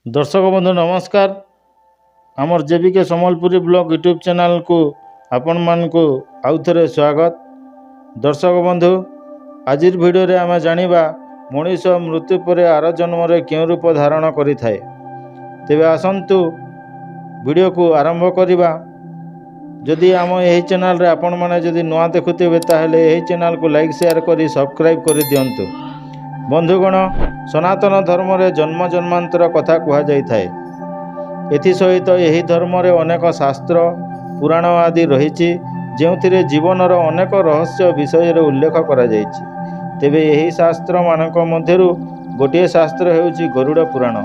ଦର୍ଶକ ବନ୍ଧୁ, ନମସ୍କାର। ଆମର ଜେବିକେ ସମ୍ବଲପୁରୀ ବ୍ଲଗ ୟୁଟ୍ୟୁବ୍ ଚ୍ୟାନେଲକୁ ଆପଣମାନଙ୍କୁ ଆଉଥରେ ସ୍ୱାଗତ। ଦର୍ଶକ ବନ୍ଧୁ, ଆଜିର ଭିଡ଼ିଓରେ ଆମେ ଜାଣିବା ମଣିଷ ମୃତ୍ୟୁ ପରେ ଆର ଜନ୍ମରେ କେଉଁ ରୂପ ଧାରଣ କରିଥାଏ। ତେବେ ଆସନ୍ତୁ, ଭିଡ଼ିଓକୁ ଆରମ୍ଭ କରିବା। ଯଦି ଆମ ଏହି ଚ୍ୟାନେଲରେ ଆପଣମାନେ ଯଦି ନୂଆ ଦେଖୁଥିବେ, ତାହେଲେ ଏହି ଚ୍ୟାନେଲକୁ ଲାଇକ୍, ସେୟାର କରି ସବସ୍କ୍ରାଇବ୍ କରିଦିଅନ୍ତୁ। ବନ୍ଧୁଗଣ, ସନାତନ ଧର୍ମରେ ଜନ୍ମ ଜନ୍ମାନ୍ତର କଥା କୁହାଯାଇଥାଏ। ଏଥିସହିତ ଏହି ଧର୍ମରେ ଅନେକ ଶାସ୍ତ୍ର, ପୁରାଣ ଆଦି ରହିଛି, ଯେଉଁଥିରେ ଜୀବନର ଅନେକ ରହସ୍ୟ ବିଷୟରେ ଉଲ୍ଲେଖ କରାଯାଇଛି। ତେବେ ଏହି ଶାସ୍ତ୍ରମାନଙ୍କ ମଧ୍ୟରୁ ଗୋଟିଏ ଶାସ୍ତ୍ର ହେଉଛି ଗରୁଡ଼ ପୁରାଣ।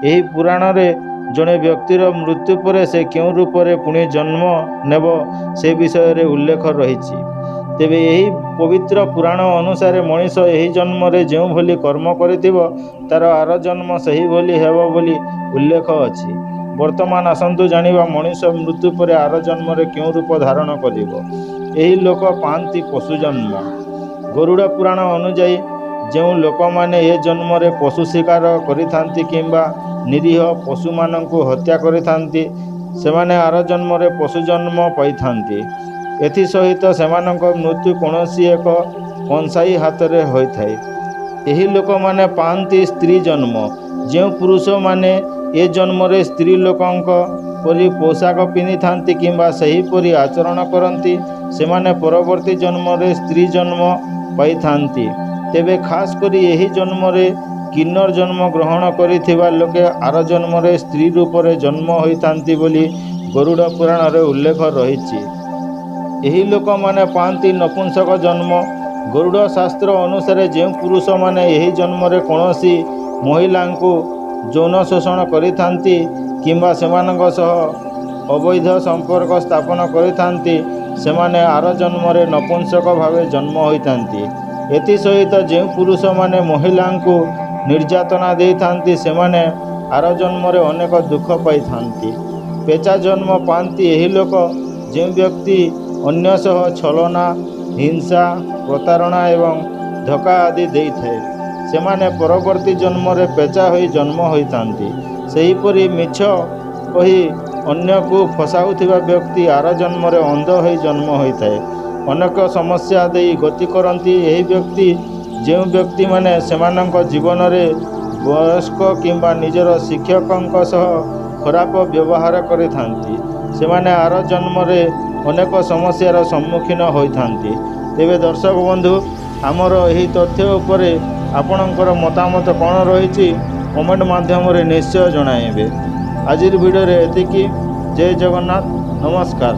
ଏହି ପୁରାଣରେ ଜଣେ ବ୍ୟକ୍ତିର ମୃତ୍ୟୁ ପରେ ସେ କେଉଁ ରୂପରେ ପୁଣି ଜନ୍ମ ନେବ, ସେ ବିଷୟରେ ଉଲ୍ଲେଖ ରହିଛି। ତେବେ ଏହି ପବିତ୍ର ପୁରାଣ ଅନୁସାରେ ମଣିଷ ଏହି ଜନ୍ମରେ ଯେଉଁଭଳି କର୍ମ କରିଥିବ, ତାର ଆର ଜନ୍ମ ସେହିଭଳି ହେବ ବୋଲି ଉଲ୍ଲେଖ ଅଛି। ବର୍ତ୍ତମାନ ଆସନ୍ତୁ ଜାଣିବା ମଣିଷ ମୃତ୍ୟୁ ପରେ ଆର ଜନ୍ମରେ କେଉଁ ରୂପ ଧାରଣ କରିବ। ଏହି ଲୋକ ପାଆନ୍ତି ପଶୁ ଜନ୍ମ। ଗରୁଡ଼ ପୁରାଣ ଅନୁଯାୟୀ, ଯେଉଁ ଲୋକମାନେ ଏ ଜନ୍ମରେ ପଶୁ ଶିକାର କରିଥାନ୍ତି କିମ୍ବା ନିରୀହ ପଶୁମାନଙ୍କୁ ହତ୍ୟା କରିଥାନ୍ତି, ସେମାନେ ଆର ଜନ୍ମରେ ପଶୁ ଜନ୍ମ ପାଇଥାନ୍ତି। ଏଥିସହିତ ସେମାନଙ୍କ ମୃତ୍ୟୁ କୌଣସି ଏକ କଂସାଇ ହାତରେ ହୋଇଥାଏ। ଏହି ଲୋକମାନେ ପାଆନ୍ତି ସ୍ତ୍ରୀ ଜନ୍ମ। ଯେଉଁ ପୁରୁଷମାନେ ଏ ଜନ୍ମରେ ସ୍ତ୍ରୀ ଲୋକଙ୍କ ପରି ପୋଷାକ ପିନ୍ଧିଥାନ୍ତି କିମ୍ବା ସେହିପରି ଆଚରଣ କରନ୍ତି, ସେମାନେ ପରବର୍ତ୍ତୀ ଜନ୍ମରେ ସ୍ତ୍ରୀ ଜନ୍ମ ପାଇଥାନ୍ତି। ତେବେ ଖାସ୍ କରି ଏହି ଜନ୍ମରେ କିନ୍ନର ଜନ୍ମ ଗ୍ରହଣ କରିଥିବା ଲୋକେ ଆର ଜନ୍ମରେ ସ୍ତ୍ରୀ ରୂପରେ ଜନ୍ମ ହୋଇଥାନ୍ତି ବୋଲି ଗରୁଡ଼ ପୁରାଣରେ ଉଲ୍ଲେଖ ରହିଛି। ଏହି ଲୋକମାନେ ପାଆନ୍ତି ନପୁଂସକ ଜନ୍ମ। ଗରୁଡ଼ ଶାସ୍ତ୍ର ଅନୁସାରେ, ଯେଉଁ ପୁରୁଷମାନେ ଏହି ଜନ୍ମରେ କୌଣସି ମହିଳାଙ୍କୁ ଯୌନ ଶୋଷଣ କରିଥାନ୍ତି କିମ୍ବା ସେମାନଙ୍କ ସହ ଅବୈଧ ସମ୍ପର୍କ ସ୍ଥାପନ କରିଥାନ୍ତି, ସେମାନେ ଆର ଜନ୍ମରେ ନପୁଂସକ ଭାବେ ଜନ୍ମ ହୋଇଥାନ୍ତି। ଏଥିସହିତ ଯେଉଁ ପୁରୁଷମାନେ ମହିଳାଙ୍କୁ ନିର୍ଯାତନା ଦେଇଥାନ୍ତି, ସେମାନେ ଆର ଜନ୍ମରେ ଅନେକ ଦୁଃଖ ପାଇଥାନ୍ତି। ପେଚା ଜନ୍ମ ପାଆନ୍ତି ଏହି ଲୋକ। ଯେଉଁ ବ୍ୟକ୍ତି ଅନ୍ୟ ସହ ଛଳନା, ହିଂସା, ପ୍ରତାରଣା ଏବଂ ଧୋକା ଆଦି ଦେଇଥାଏ, ସେମାନେ ପରବର୍ତ୍ତୀ ଜନ୍ମରେ ପେଚା ହୋଇ ଜନ୍ମ ହୋଇଥାନ୍ତି। ସେହିପରି ମିଛ କହି ଅନ୍ୟକୁ ଫସାଉଥିବା ବ୍ୟକ୍ତି ଆର ଜନ୍ମରେ ଅନ୍ଧ ହୋଇ ଜନ୍ମ ହୋଇଥାଏ। ଅନେକ ସମସ୍ୟା ଦେଇ ଗତି କରନ୍ତି ଏହି ବ୍ୟକ୍ତି। ଯେଉଁ ବ୍ୟକ୍ତିମାନେ ସେମାନଙ୍କ ଜୀବନରେ ବୟସ୍କ କିମ୍ବା ନିଜର ଶିକ୍ଷକଙ୍କ ସହ ଖରାପ ବ୍ୟବହାର କରିଥାନ୍ତି, ସେମାନେ ଆର ଜନ୍ମରେ ଅନେକ ସମସ୍ୟାର ସମ୍ମୁଖୀନ ହୋଇଥାନ୍ତି। ତେବେ ଦର୍ଶକ ବନ୍ଧୁ, ଆମର ଏହି ତଥ୍ୟ ଉପରେ ଆପଣଙ୍କର ମତାମତ କ'ଣ ରହିଛି, କମେଣ୍ଟ ମାଧ୍ୟମରେ ନିଶ୍ଚୟ ଜଣାଇବେ। ଆଜିର ଭିଡ଼ିଓରେ ଏତିକି। ଜୟ ଜଗନ୍ନାଥ। ନମସ୍କାର।